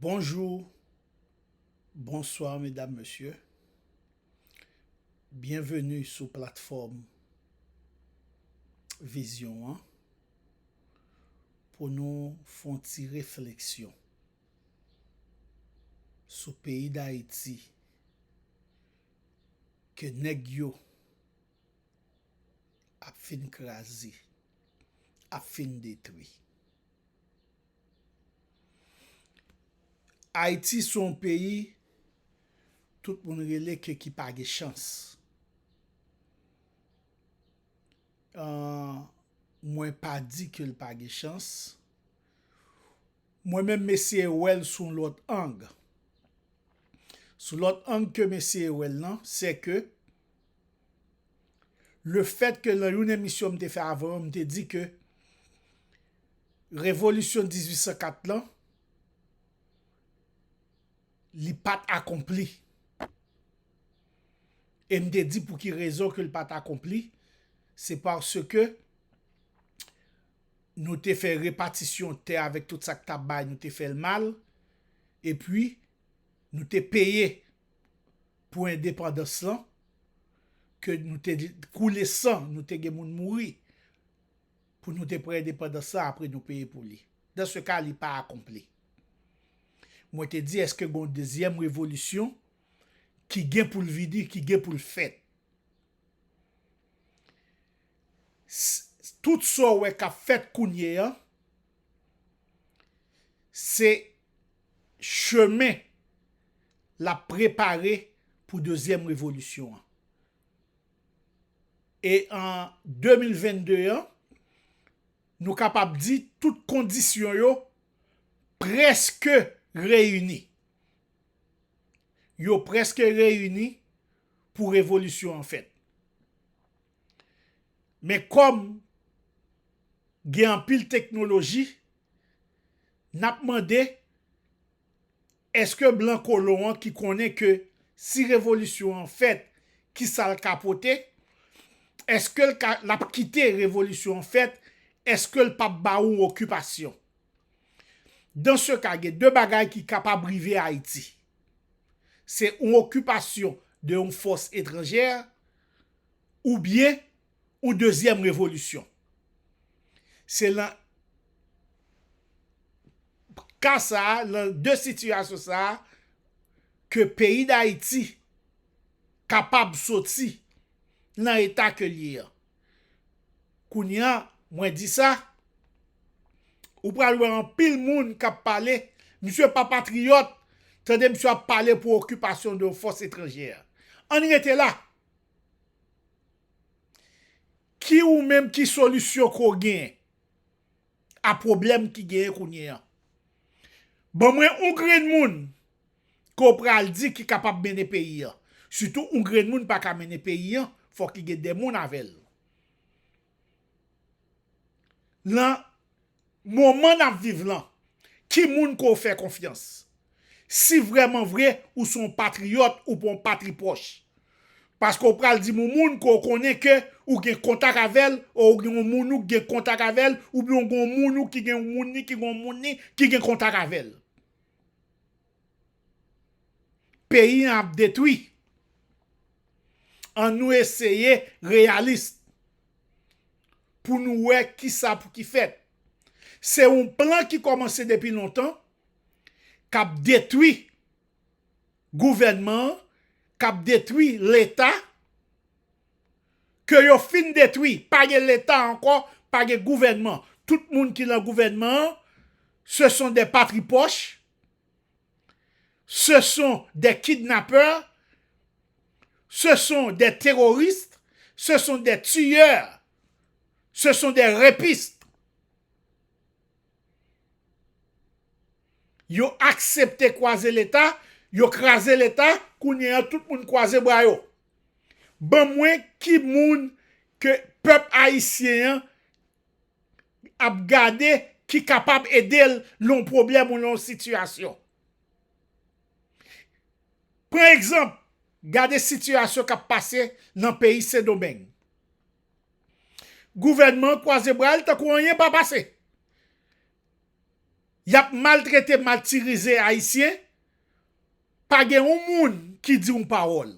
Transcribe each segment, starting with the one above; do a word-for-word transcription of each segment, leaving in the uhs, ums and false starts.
Bonjou, bonswa, medam, mesye. Byenveni sou platfòm Vizyon an pou nou fè yon ti refleksyon sou peyi Dayiti ke nèg yo ap fin kraze, ap fin detwi. Ayiti se yon peyi tout moun rele ke ki pa gen chans. Ah, mwen pa di ke l pa gen chans. Mwen menm, m eseye wè l sou yon lòt ang. Sou lòt ang ke m eseye wè l lan, se ke le fèt ke nan yon emisyon m te fè avan yo, m te di ke revolisyon dizuit san kat lan, li pa t akonpli. E m te di pou ki rezon ke l pa t akonpli, se paske nou te fè repatisyon tè avèk tout sa k t ap bay, nou te fè l mal, epi nou te peye pou endepandans lan, ke nou te koule san, nou te gen moun mouri pou nou te pran endepandans lan, apre nou peye pou li. Dans ce cas, li pa akonpli. Mwen te di, èske gen yon dezyèm revolisyon ki gen pou l vini, ki gen pou l fèt? S-, tout sa w wè k ap fèt kounye a, se chemen l ap prepare pou dezyèm revolisyon an. E an de mil venn de an, nou kapab di tout kondisyon yo prèske reyini. Yo prèske reyini pou revolisyon an fèt. Men kòm gen anpil teknoloji, n ap mande, èske blan kolon an ki konnen ke si revolisyon an fèt, ki sa l ka pote, èske l ka, l ap kite revolisyon an fèt, èske l p ap ba ou okipasyon? Dans ce cas, gen de bagay ki kapab rive Ayiti. Se yon okipasyon de yon fòs etranjè oubyen yon dezyèm revolisyon. Se lan ka sa a, lan de sitiyasyon sa a, ke peyi Dayiti kapab soti lan eta ke l ye an. Kounye a, mwen di sa, ou pral wè anpil moun k ap pale, misye pa patriyòt, tande misye ap pale pou okipasyon de fòs etranjè. Ann rete la. Ki ou menm, ki solisyon ke w genyen a pwoblèm ki genyen kounye an? Ban mwen yon grenn moun ke w pral di ki kapab mennen peyi an. Sitou yon grenn moun pa ka mennen peyi an, fòk li gen de moun avè l. Lan moman n ap viv lan, ki moun ke w fè konfyans? Si vrèman vre ou se yon patriyòt, ou pa yon patri pwòch. Paske w pral di m yon moun ke w konnen ke ou gen kontak avè l, ou gen yon moun ou gen kontak avè l, oubyen ou gen yon moun ou ki gen yon moun ni, ki gen yon moun ni, ki gen kontak avè l. Peyi an ap detwi. Ann nou eseye reyalis pou nou wè kisa pou ki fèt. Se yon plan ki kòmanse depi lontan, k ap detwi gouvènman an, k ap detwi Leta, ke yo fin detwi, pa gen Leta ankò, pa gen gouvènman. Tout moun ki lan gouvènman an, ce sont des patripòch, ce sont des kidnappeurs, ce sont des terroristes, ce sont des tueurs, ce sont des rapistes. Yo aksepte kwaze Leta, yo kraze Leta, kounye a tout moun kwaze bra yo. Ban mwen ki moun ke pèp ayisyen an ap gade ki kapab ede l lan yon pwoblèm ou lan yon sitiyasyon. Pran egzanp, gade sitiyasyon k ap pase nan peyi Sendomeng. Gouvènman an kwaze bra l tankou anyen pa pase. Y ap maltrete, matirize Ayisyen, pa gen yon moun ki di yon pawòl.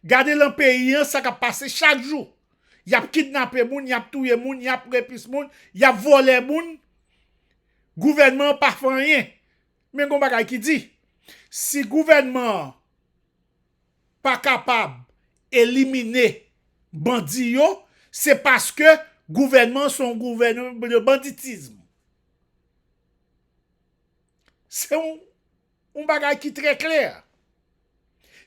Gade lan peyi an, sa k ap pase chak jou. Y ap kidnape moun, y ap touye moun, y ap repis moun, y ap vòlè moun. Gouvènman an pa fè anyen. Men gon bagay ki di, si gouvènman an pa kapab elimine bandi yo, se paske gouvènman an se yon gouvènman de banditism. Se yon, yon bagay ki trè klè.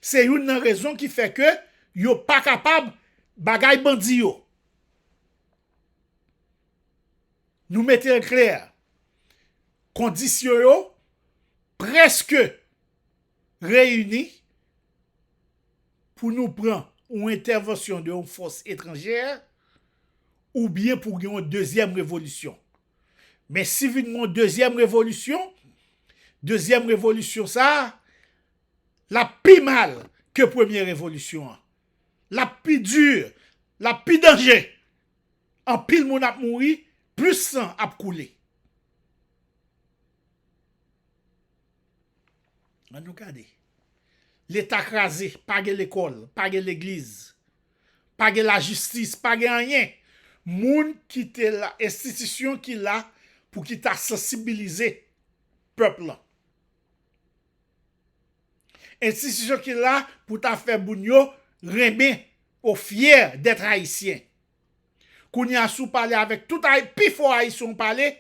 Se youn nan rezon ki fè ke yo pa kapab bagay bandi yo. Nou mete l klè. Kondisyon yo prèske reyini pou nou pran yon entèvansyon de yon fòs etranjè oubyen pou gen yon dezyèm revolisyon. Men si vin gen yon dezyèm revolisyon, dezyèm revolisyon sa a, l ap pi mal ke premye revolisyon an. L ap pi di, l ap pi danje. Anpil moun ap mouri, plis san ap koule. Ann nou gade. Leta kraze, pa gen lekòl, pa gen legliz, pa gen lajistis, pa gen anyen. Moun ki te la, enstitisyon ki la pou ki ta sansibilize pèp lan. Enstitisyon ki la pou ta fè moun yo renmen ou fyè d'être ayisyen. Kounye a, si w pale avèk tout Ay-, pifò Ayisyen w pale,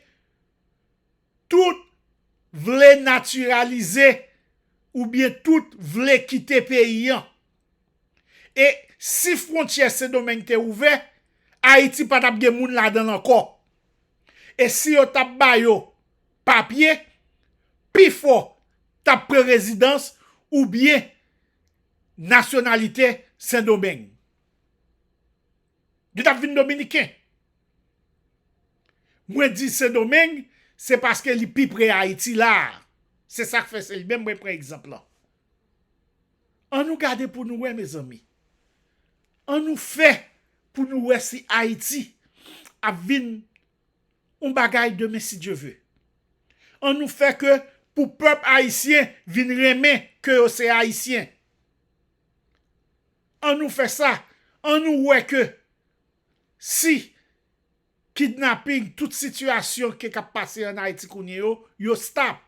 tout vle natiralize oubyen tout vle kite peyi an. E si fwontyè Sendomeng te ouvè, Ayiti pa t ap gen moun ladan l ankò. E si yo t ap ba yo papye, pifò t ap pran rezidans oubyen nasyonalite Sendomeng. Yo t ap vin dominiken. Mwen di Sendomeng, se paske li pi pre Ayiti la a. Se sa k fè se li menm mwen pran egzanp lan. Ann nou gade pou nou wè, mezanmi. Ann nou fè pou nou wè si Ayiti ap vin yon bagay demen, si Dye ve. Ann nou fè ke pou pèp ayisyen vin renmen ke yo se Ayisyen. Ann nou fè sa. Ann nou wè ke si kidnaping, tout sitiyasyon ke k ap pase ann Ayiti kounye yo, yo stop.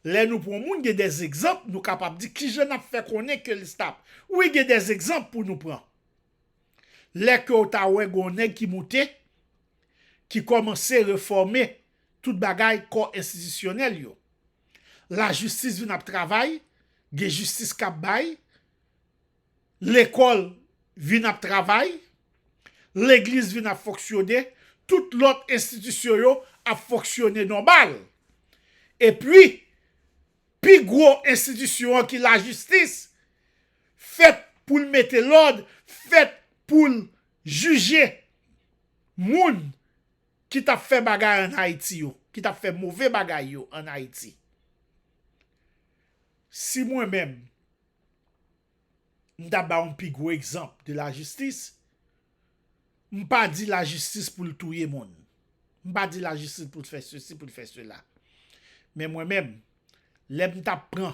Lè nou pran moun, gen dè egzanp, nou kapab di kijan n ap fè konnen ke l stop. Wi, gen dè egzanp pou nou pran. Lè ke w ta wè gen yon nèg ki moute, ki kòmanse refòme tout bagay kò enstitisyonèl yo. Lajistis vin ap travay, gen jistis k ap bay, lekòl vin ap travay, legliz vin ap fonksyone, tout lòt enstitisyon yo ap fonksyone nòmal. Epi, pi gwo enstitisyon an ki lajistis, fèt pou l mete lòd, fèt pou l jije moun ki t ap fè bagay ann Ayiti yo, ki t ap fè move bagay yo ann Ayiti. Si mwen menm, m ta ba yon pi gwo egzanp de lajistis, m pa di lajistis pou l touye moun. M pa di lajistis pou l fè sesi, pou l fè sela. Men mwen menm, lè m t ap pran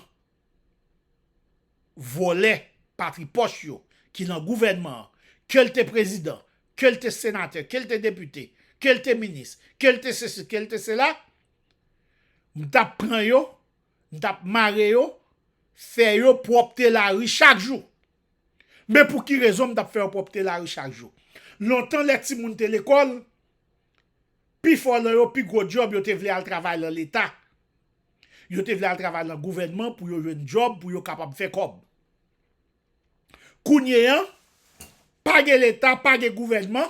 vòlè patri pòch yo ki nan gouvènman an, ke l te prezidan, ke l te senatè, ke l te depite, ke l te minis, ke l te sesi, ke l te sela, m t ap pran yo, m t ap mare yo, fè yo pwòpte lari chak jou. Men pou ki rezon m t ap fè yo pwòpte lari chak jou? Lontan, lè timoun te lekòl, pifò nan yo, pi gwo djòb, yo te vle al travay nan Leta. Yo te vle al travay nan gouvènman pou yo jwenn djòb, pou yo kapab fè kòb. Kounye an, pa gen Leta, pa gen gouvènman,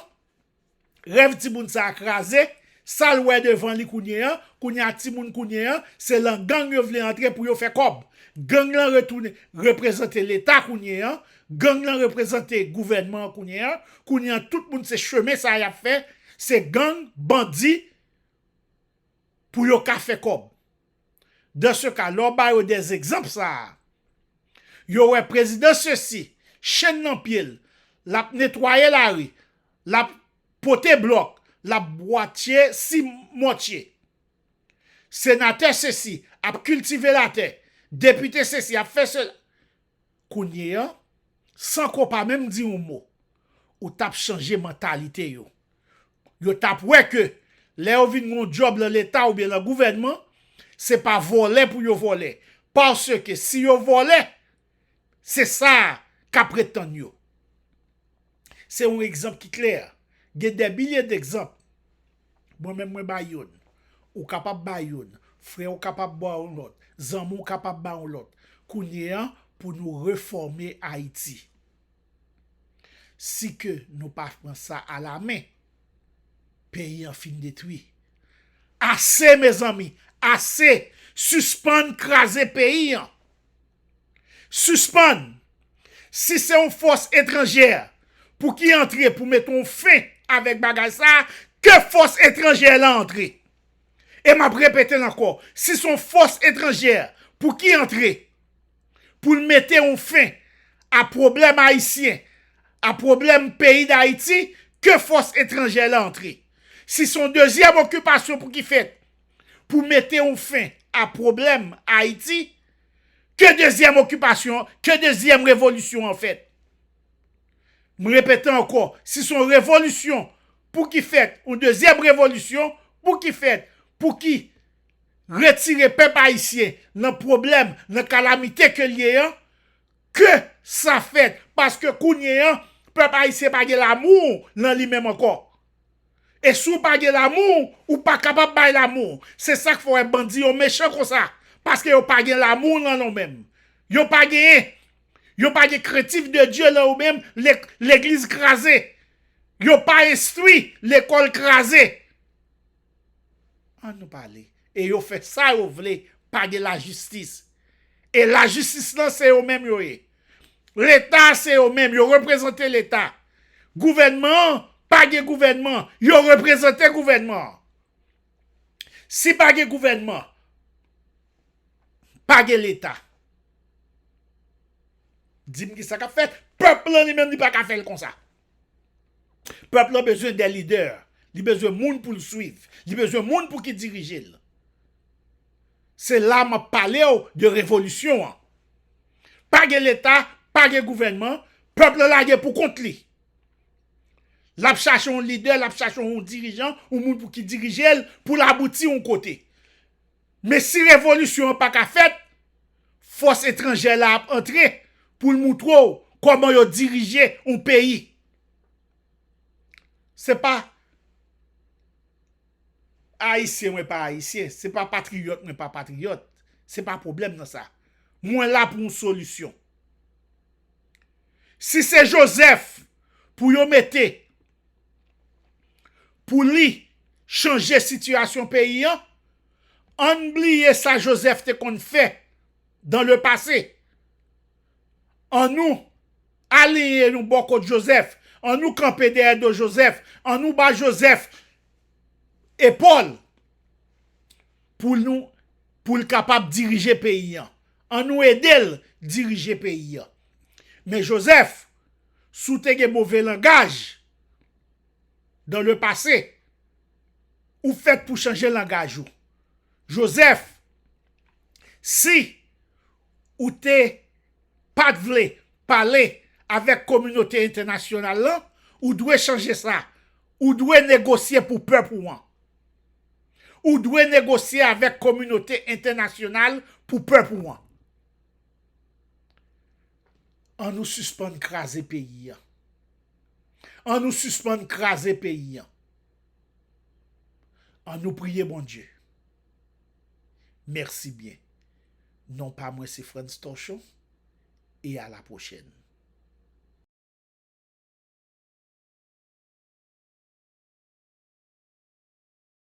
rèv timoun sa a kraze, sa l wè devan li kounye an, kounye a timoun kounye an, se lan gang yo vle antre pou yo fè kòb. Gang lan retounen reprezante Leta kounye an, gang lan reprezante gouvènman an kounye an, kounye an tout moun se chemen sa y ap fè, se gang, bandi, pou yo ka fè kòb. Dan se ka, lè w ba yo dè egzanp sa a, yo wè prezidan sesi, chenn nan pye l, l ap netwaye lari, l ap pote blòk, l ap bwatye si mòtye. Senatè sesi ap kiltive latè, depite sesi ap fè sela. Kounye a, san ke w pa menm di yon mo, ou t ap chanje mantalite yo. Yo t ap wè ke lè yo vin gen yon djòb nan Leta oubyen nan gouvènman, se pa vòlè pou yo vòlè. Paske si yo vòlè, se sa k ap ret tann yo. Se yon egzanp ki klè. Gen dè milye degzanp. Mwen menm mwen bay youn. Ou kapab bay youn. Frè w kapab bay yon lòt. Zanmi w kapab bay yon lòt. Kounye a, pou nou refòme Ayiti. Si ke nou pa pran sa alamen, peyi an fin detwi. Ase, mezanmi, ase! Sispann kraze peyi an. Sispann! Si se yon fòs etranjè pou ki antre pou mete yon fen avèk bagay sa, ke fòs etranjè la antre. E m ap repete l ankò, si se yon fòs etranjè pou ki antre pou l mete yon fen a pwoblèm ayisyen, a pwoblèm peyi Dayiti, ke fòs etranjè la antre. Si se yon dezyèm okipasyon pou ki fèt pou mete yon fen a pwoblèm Ayiti, ke dezyèm okipasyon, ke dezyèm revolisyon an fèt. M repete ankò, si se yon revolisyon pou ki fèt, yon dezyèm revolisyon pou ki fèt, pou ki retire pèp ayisyen nan pwoblèm, nan kalamite ke l ye an, ke sa fèt, paske kounye an, pèp ayisyen pa gen lamou nan li menm ankò. E si w pa gen lamou, ou pa kapab bay lamou. Se sa k fè w wè bandi yo mechan konsa. Paske yo pa gen lamou nan yo menm. Yo pa genyen. Yo pa gen krentif de Dye nan yo menm. Le-, legliz kraze. Yo pa enstwi. Lekòl kraze. An nou pale. E yo fè sa yo vle. Pa gen lajistis. E lajistis lan se yo menm yo ye. Leta se yo menm, yo reprezante Leta. Gouvènman an, pa gen gouvènman, yo reprezante gouvènman an. Si pa gen gouvènman, pa gen Leta. Di m kisa k ap fèt, pèp lan li menm li pa ka fè l konsa. Pèp lan bezwen de lidè, li bezwen moun pou l swiv, li bezwen moun pou ki dirije l. Se la m ap pale w de revolisyon an. Pa gen Leta, pa gen gouvènman, pèp lan lage pou kont li. L ap chache yon lidè, l ap chache yon dirijan, yon moun pou ki dirije l, pou l abouti yon kote. Men si revolisyon an pa ka fèt, fòs etranjè la ap antre pou l moutre w kòman yo dirije yon peyi. Se pa Ayisyen, mwen pa Ayisyen. Se pa patriyòt, mwen pa patriyòt. Se pa pwoblèm nan sa. Mwen la pou yon solisyon. Si se Jozèf pou yo mete pou li chanje sitiyasyon peyi an, ann bliye sa Jozèf te konn fè dans le passé. Annou aliyen nou bò kot Jozèf. Annou kanpe dèyè do Jozèf. Annou ba Jozèf epòl pou nou, pou l kapab dirije peyi an. Annou ede l dirije peyi an. Men Jozèf, si w te gen move langaj dans le passé, ou fèt pou chanje langaj ou. Jozèf, si ou te pa t vle pale avèk kominote entènasyonal lan, ou dwe chanje sa. Ou dwe negosye pou pèp ou an. Ou dwe negosye avèk kominote entènasyonal pou pèp ou an. Annou sispann kraze peyi an. Annou sispann kraze peyi an. Annou priye Bondye. Mèsi byen. Non pa mwen se Frantz Torchon e a la pwochèn.